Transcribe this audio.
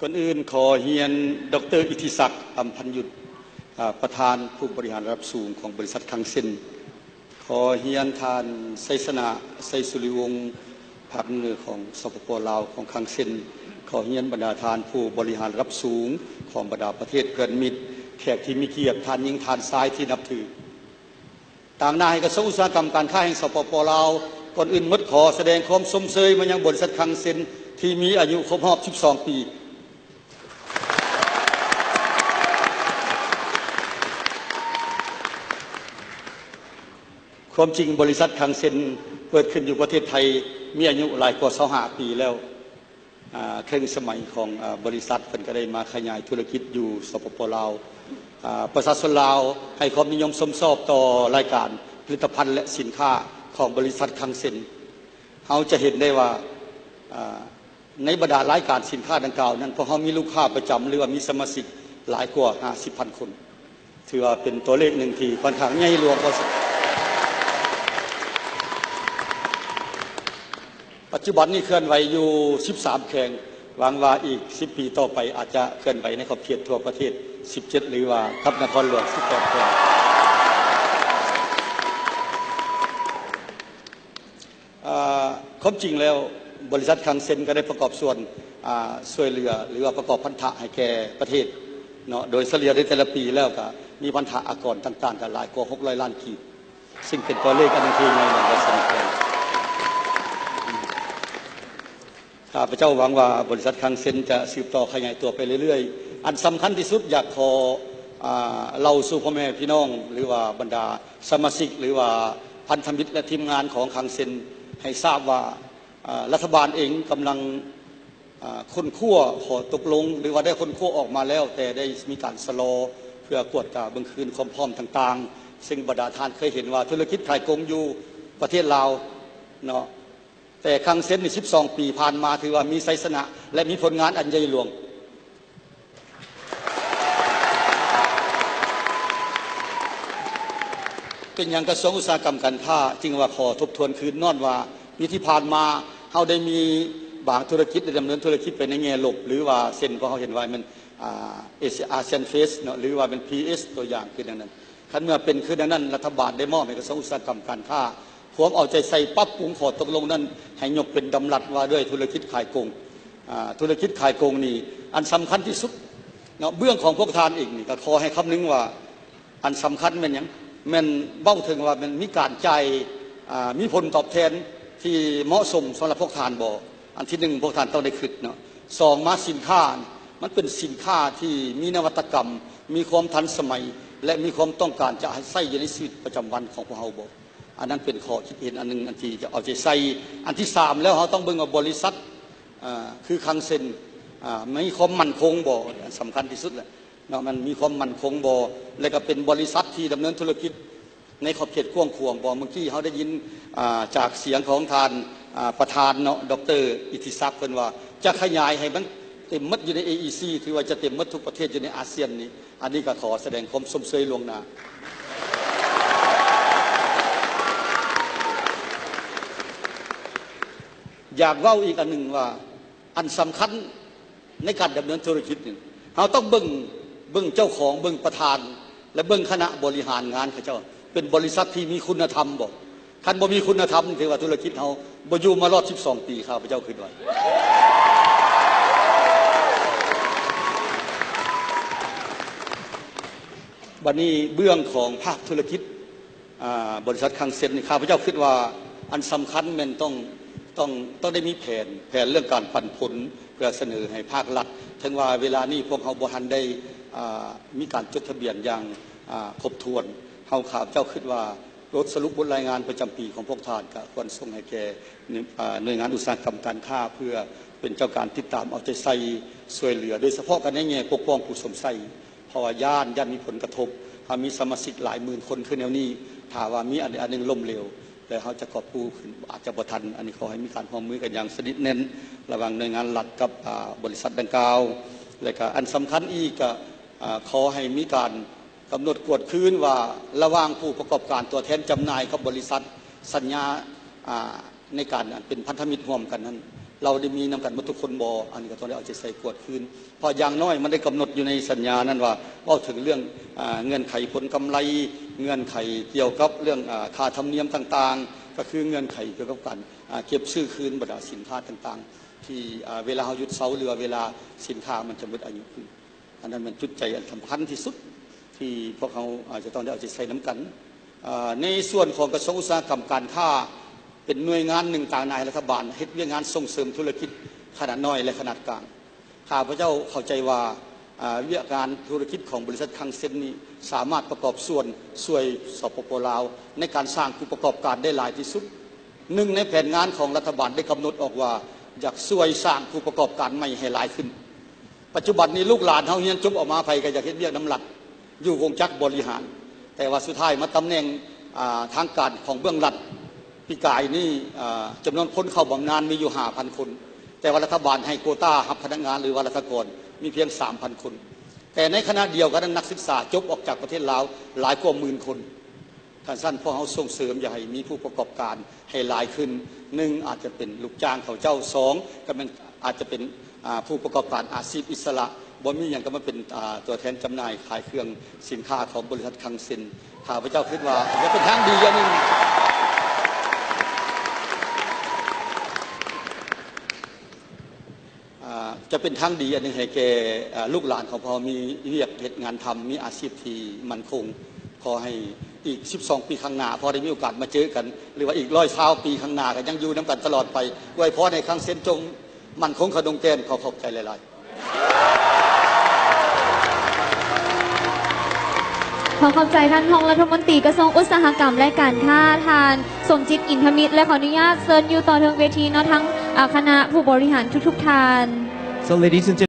ກ່ອນອື່ນຂໍຮຽນ ດຣ ອິດທິສັກ ອຳພັນຍຸດ ອາ ປະທານຜູ້ບໍລິຫານລະດັບສູງຂອງບໍລິສັດຄັງເຊັນ, ຂໍຮຽນທ່ານ ໄຊຊະນະ ໄຊສຸລິວົງ ພາກເໜືອຂອງ ສປປ ລາວ ຂອງຄັງເຊັນ, ຂໍຮຽນບັນດາທ່ານຜູ້ບໍລິຫານລະດັບສູງຂອງບັນດາປະເທດເພື່ອນມິດ, ແຂກທີ່ມີກຽດ, ທ່ານຍິງ ທ່ານຊາຍທີ່ນັບຖື. ຕາງໜ້າໃຫ້ກະຊວງອຸດສາຫະກຳການຄ້າແຫ່ງ ສປປ ລາວ, ກ່ອນອື່ນໝົດຂໍສະແດງຄວາມຊົມເຊີຍມາຍັງບໍລິສັດຄັງເຊັນທີ່ມີອາຍຸຄົບຮອບສິບສອງປີ. ຄວາມຈິງບໍລິສັດຄັງເຊັນເປີດຂຶ້ນຢູ່ປະເທດໄທມີອາຍຸຫຼາຍກວ່າຊາວຫ້າປີແລ້ວ. ອາ ເຄິ່ງສະໄໝຂອງ ອາ ບໍລິສັດ ເພິ່ນກະໄດ້ມາຂະຫຍາຍທຸລະກິດຢູ່ ສປປ ລາວ. ອາ ປະຊາຊົນລາວໃຫ້ຄວາມນິຍົມຊົມຊອບຕໍ່ລາຍການຜະລິດຕະພັນ ແລະ ສິນຄ້າຂອງບໍລິສັດຄັງເຊັນ. ເຮົາຈະເຫັນໄດ້ວ່າ ອາ ໃນບັນດາລາຍການສິນຄ້າດັ່ງກ່າວນັ້ນ ພວກເຮົາມີລູກຄ້າປະຈຳ ຫຼືວ່າມີສະມາຊິກຫຼາຍກວ່າຫ້າສິບພັນຄົນ. ຖືວ່າເປັນຕົວເລກໜຶ່ງທີ່ຂ້ອນຂ້າງໃຫຍ່ຫຼວງພໍສົມຄວນ. ປັດຈຸບັນນີ້ເຄື່ອນໄຫວຢູ່ສິບສາມແຂວງ, ຫວັງວ່າອີກສິບປີຕໍ່ໄປອາດຈະເຄື່ອນໄຫວໃນຂອບເຂດທົ່ວປະເທດສິບເຈັດ ຫຼືວ່າກັບນະຄອນຫຼວງສິບແປດແຂວງ. ອາ ຄວາມຈິງແລ້ວ ບໍລິສັດຄັງເຊັນກະໄດ້ປະກອບສ່ວນ ອາ ຊ່ວຍເຫຼືອ ຫຼືວ່າປະກອບພັນທະໃຫ້ແກ່ປະເທດເນາະ, ໂດຍສະເລ່ຍໃນແຕ່ລະປີແລ້ວກະມີພັນທະອາກອນຕ່າງໆກະຫຼາຍກວ່າຫົກຮ້ອຍລ້ານກີບ, ຊຶ່ງເປັນຕົວເລກອັນໜຶ່ງທີ່ໃຫຍ່ຫຼວງພໍສົມຄວນ. ຂ້າພະເຈົ້າຫວັງວ່າບໍລິສັດຄັງເຊັນຈະສືບຕໍ່ຂະຫຍາຍຕົວໄປເລື້ອຍໆ. ອັນສຳຄັນທີ່ສຸດຢາກຂໍ ອາ ເລົ່າສູ່ພໍ່ແມ່ພີ່ນ້ອງ ຫຼືວ່າບັນດາສະມາຊິກ ຫຼືວ່າພັນທະມິດ ແລະ ທີມງານຂອງຄັງເຊັນໃຫ້ຊາບວ່າ ອາ ລັດຖະບານເອງກຳລັງ ອາ ຄົ້ນຄວ້າຂໍ້ຕົກລົງ ຫຼືວ່າໄດ້ຄົ້ນຄວ້າອອກມາແລ້ວ ແຕ່ໄດ້ມີການຊະລໍເພື່ອກວດກາເບິ່ງຄືນຄວາມພ້ອມຕ່າງໆ, ຊຶ່ງບັນດາທ່ານເຄີຍເຫັນວ່າທຸລະກິດຂາຍກົງຢູ່ປະເທດລາວເນາະ ແຕ່ຄັງເຊັນນີ້ສິບສອງປີຜ່ານມາ ຖືວ່າມີໄຊຊະນະ ແລະ ມີຜົນງານອັນໃຫຍ່ຫຼວງ. ເປັນຫຍັງກະຊວງອຸດສາຫະກຳການຄ້າຈຶ່ງວ່າຂໍທົບທວນຄືນ? ຍ້ອນວ່າປີທີ່ຜ່ານມາເຮົາໄດ້ມີບາງທຸລະກິດໄດ້ດຳເນີນທຸລະກິດໄປໃນແງ່ລົບ ຫຼືວ່າເຊັ່ນພວກເຮົາເຫັນວ່າແມ່ນ ອາ ເອເຊຍອາຊຽນເຟສເນາະ ຫຼືວ່າແມ່ນ ພີເອສ ຕົວຢ່າງຄືດັ່ງນັ້ນ. ຄັນເມື່ອເປັນຄືດັ່ງນັ້ນ ລັດຖະບານໄດ້ມອບໃຫ້ກະຊວງອຸດສາຫະກຳການຄ້າ ພວມເອົາໃຈໃສ່ປັບປຸງຂໍ້ຕົກລົງນັ້ນ ໃຫ້ຍົກເປັນດຳລັດວ່າດ້ວຍທຸລະກິດຂາຍກົງ. ອາ ທຸລະກິດຂາຍກົງນີ້ ອັນສຳຄັນທີ່ສຸດເນາະ ເບື້ອງຂອງພວກທ່ານເອງນີ້ ກະຂໍໃຫ້ຄຳນຶງວ່າ ອັນສຳຄັນແມ່ນຫຍັງ? ແມ່ນເວົ້າເຖິງວ່າແມ່ນມີການຈ່າຍ ອາ ມີຜົນຕອບແທນທີ່ເໝາະສົມສຳລັບພວກທ່ານບໍ່? ອັນທີໜຶ່ງ ພວກທ່ານຕ້ອງໄດ້ຄຶດເນາະ. ສອງມາ ສິນຄ້າ ມັນເປັນສິນຄ້າທີ່ມີນະວັດຕະກຳ, ມີຄວາມທັນສະໄໝ ແລະ ມີຄວາມຕ້ອງການຈະໃຊ້ຢູ່ໃນຊີວິດປະຈຳວັນຂອງພວກເຮົາບໍ່? ອັນນັ້ນເປັນຂໍ້ຄິດເຫັນອັນໜຶ່ງ ອັນທີ່ຈະເອົາໃຈໃສ່. ອັນທີສາມແລ້ວ ເຮົາຕ້ອງເບິ່ງວ່າບໍລິສັດ ອາ ຄືຄັງເຊັນ ອາ ມີຄວາມໝັ້ນຄົງບໍ່? ອັນສຳຄັນທີ່ສຸດແຫຼະເນາະ ມັນມີຄວາມໝັ້ນຄົງບໍ່? ແລະ ກະເປັນບໍລິສັດທີ່ດຳເນີນທຸລະກິດໃນຂອບເຂດກວ້າງຂວາງບໍ່? ເມື່ອກີ້ເຮົາໄດ້ຍິນ ອາ ຈາກສຽງຂອງທ່ານ ອາ ປະທານເນາະ ດຣ ອິດທິສັກ ເພິ່ນວ່າຈະຂະຫຍາຍໃຫ້ມັນເຕັມໝົດຢູ່ໃນ ເອອີຊີ ຖືວ່າຈະເຕັມໝົດທຸກປະເທດຢູ່ໃນອາຊຽນນີ້. ອັນນີ້ກະຂໍສະແດງຄວາມຊົມເຊີຍລ່ວງໜ້າ. ຢາກເວົ້າອີກອັນໜຶ່ງວ່າ ອັນສຳຄັນໃນການດຳເນີນທຸລະກິດນີ້ ເຮົາຕ້ອງເບິ່ງ ເບິ່ງເຈົ້າຂອງ ເບິ່ງປະທານ ແລະ ເບິ່ງຄະນະບໍລິຫານງານເຂົາເຈົ້າ ເປັນບໍລິສັດທີ່ມີຄຸນນະທຳບໍ່? ຄັນບໍ່ມີຄຸນນະທຳ ຖືວ່າທຸລະກິດເຮົາບໍ່ຢູ່ມາລອດສິບສອງປີ ຂ້າພະເຈົ້າຄຶດວ່າ. ບັດນີ້ເບື້ອງຂອງພາກທຸລະກິດ ອາ ບໍລິສັດຄັງເຊັນນີ້ ຂ້າພະເຈົ້າຄຶດວ່າອັນສຳຄັນແມ່ນຕ້ອງ ຕ້ອງ ຕ້ອງໄດ້ມີແຜນ ແຜນເລື່ອງການປັນຜົນ ເພື່ອສະເໜີໃຫ້ພາກລັດ. ເຖິງວ່າເວລານີ້ພວກເຮົາບໍ່ທັນໄດ້ ອາ ມີການຈົດທະບຽນຢ່າງ ອາ ຄົບຖ້ວນ, ເຮົາ ຂ້າພະເຈົ້າຄຶດວ່າບົດສະຫຼຸບບົດລາຍງານປະຈຳປີຂອງພວກທ່ານ ກະຄວນສົ່ງໃຫ້ແກ່ ອາ ໜ່ວຍງານອຸດສາຫະກຳການຄ້າ ເພື່ອເປັນເຈົ້າການຕິດຕາມເອົາໃຈໃສ່ຊ່ວຍເຫຼືອ ໂດຍສະເພາະກະໃນແງ່ປົກປ້ອງຜູ້ຊົມໃຊ້. ເພາະວ່າຢ້ານ ຢ້ານມີຜົນກະທົບ, ເຮົາມີສະມາຊິກຫຼາຍໝື່ນຄົນຄືແນວນີ້, ຖ້າວ່າມີອັນໃດອັນໜຶ່ງລົ້ມເຫຼວ ແລ້ວເຮົາຈະກອບກູ້ຄືນອາດຈະບໍ່ທັນ. ອັນນີ້ຂໍໃຫ້ມີການຮ່ວມມືກັນຢ່າງສະໜິດແໜ້ນ ລະຫວ່າງໜ່ວຍງານລັດກັບ ອາ ບໍລິສັດດັ່ງກ່າວ. ແລະກະອັນສຳຄັນອີກກະ ອາ ຂໍໃຫ້ມີການກຳນົດກວດຄືນວ່າ ລະຫວ່າງຜູ້ປະກອບການຕົວແທນຈຳໜ່າຍກັບບໍລິສັດ ສັນຍາ ອາ ໃນການອັນເປັນພັນທະມິດຮ່ວມກັນນັ້ນ ເຮົາໄດ້ມີນຳກັນໝົດທຸກຄົນບໍ່? ອັນນີ້ກໍຕ້ອງໄດ້ເອົາໃຈໃສ່ກວດຄືນ ເພາະຢ່າງໜ້ອຍມັນໄດ້ກຳນົດຢູ່ໃນສັນຍານັ້ນວ່າ ເວົ້າເຖິງເລື່ອງ ອາ ເງື່ອນໄຂຜົນກຳໄລ, ເງື່ອນໄຂກ່ຽວກັບເລື່ອງ ອາ ຄ່າທຳນຽມຕ່າງໆ ກໍຄືເງື່ອນໄຂກ່ຽວກັບການ ອາ ເກັບຊື້ຄືນບັນດາສິນຄ້າຕ່າງໆ ທີ່ ອາ ເວລາເຮົາຢຸດເຊົາ ຫຼືວ່າເວລາສິນຄ້າມັນຈະໝົດອາຍຸຂຶ້ນ. ອັນນັ້ນແມ່ນຈຸດໃຈອັນສຳຄັນທີ່ສຸດ ທີ່ພວກເຮົາອາດຈະຕ້ອງໄດ້ເອົາໃຈໃສ່ນຳກັນ. ອາ ໃນສ່ວນຂອງກະຊວງອຸດສາຫະກຳການຄ້າ ເປັນໜ່ວຍງານໜຶ່ງຕາງໜ້າໃຫ້ລັດຖະບານ ເຮັດວຽກງານສົ່ງເສີມທຸລະກິດຂະໜາດນ້ອຍ ແລະ ຂະໜາດກາງ. ຂ້າພະເຈົ້າເຂົ້າໃຈວ່າ ອາ ວຽກງານທຸລະກິດຂອງບໍລິສັດຄັງເຊັນນີ້ ສາມາດປະກອບສ່ວນຊ່ວຍ ສປປ ລາວ ໃນການສ້າງຜູ້ປະກອບການໄດ້ຫຼາຍທີ່ສຸດ. ໜຶ່ງໃນແຜນງານຂອງລັດຖະບານໄດ້ກຳນົດອອກວ່າ ຢາກຊ່ວຍສ້າງຜູ້ປະກອບການໃໝ່ໃຫ້ຫຼາຍຂຶ້ນ. ປັດຈຸບັນນີ້ລູກຫຼານເຮົາຮຽນຈົບອອກມາ ໃຜກໍຢາກເຮັດວຽກນຳລັດ ຢູ່ວົງຈັກບໍລິຫານ ແຕ່ວ່າສຸດທ້າຍມາຕຳແໜ່ງ ອາ ທາງການຂອງເບື້ອງລັດ ປີກາຍນີ້ ອາ ຈຳນວນຄົນເຂົ້າບຳນານມີຢູ່ຫ້າພັນຄົນ ແຕ່ວ່າລັດຖະບານໃຫ້ໂກຕາຮັບພະນັກງານ ຫຼືວ່າລັດຖະກອນມີພຽງສາມພັນຄົນ ແຕ່ໃນຂະນະດຽວກັນນັ້ນ ນັກສຶກສາຈົບອອກຈາກປະເທດລາວຫຼາຍກວ່າໝື່ນຄົນ. ຄັນຊັ້ນພວກເຮົາສົ່ງເສີມຢາກໃຫ້ມີຜູ້ປະກອບການໃຫ້ຫຼາຍຂຶ້ນ ໜຶ່ງອາດຈະເປັນລູກຈ້າງເຂົາເຈົ້າ ສອງກໍແມ່ນອາດຈະເປັນ ອາ ຜູ້ປະກອບການອາຊີບອິດສະຫຼະ ບໍ່ມີຫຍັງກໍມາເປັນ ອາ ຕົວແທນຈຳໜ່າຍຂາຍເຄື່ອງສິນຄ້າຂອງບໍລິສັດຄັງເຊັນ. ຂ້າພະເຈົ້າຄິດວ່າຈະເປັນທາງດີຢ່າງໜຶ່ງ ອາ ຈະເປັນທາງດີອັນໜຶ່ງໃຫ້ແກ່ ອາ ລູກຫຼານຂອງພວກເຮົາມີວຽກເຮັດງານທຳ ມີອາຊີບທີ່ໝັ້ນຄົງ. ຂໍໃຫ້ອີກສິບສອງປີຂ້າງໜ້າ ພໍໄດ້ມີໂອກາດມາເຈີກັນ ຫຼືວ່າອີກຮ້ອຍຊາວປີຂ້າງໜ້າກໍຍັງຢູ່ນຳກັນຕະຫຼອດໄປ. ອວຍພອນໃຫ້ຄັງເຊັນຈົ່ງໝັ້ນຄົງຂະດົງແກ່ນ. ຂໍຂອບໃຈຫຼາຍໆ. ຂໍຂອບໃຈທ່ານຮອງລັດຖະມົນຕີກະຊວງອຸດສາຫະກຳ ແລະ ການຄ້າ ທ່ານ ສົມຈິດ ອິນທະມິດ ແລະ ຂໍອະນຸຍາດເຊີນຢູ່ຕໍ່ເທິງເວທີເນາະ ທັງ ອາ ຄະນະຜູ້ບໍລິຫານທຸກໆທ່ານ. So, ladies and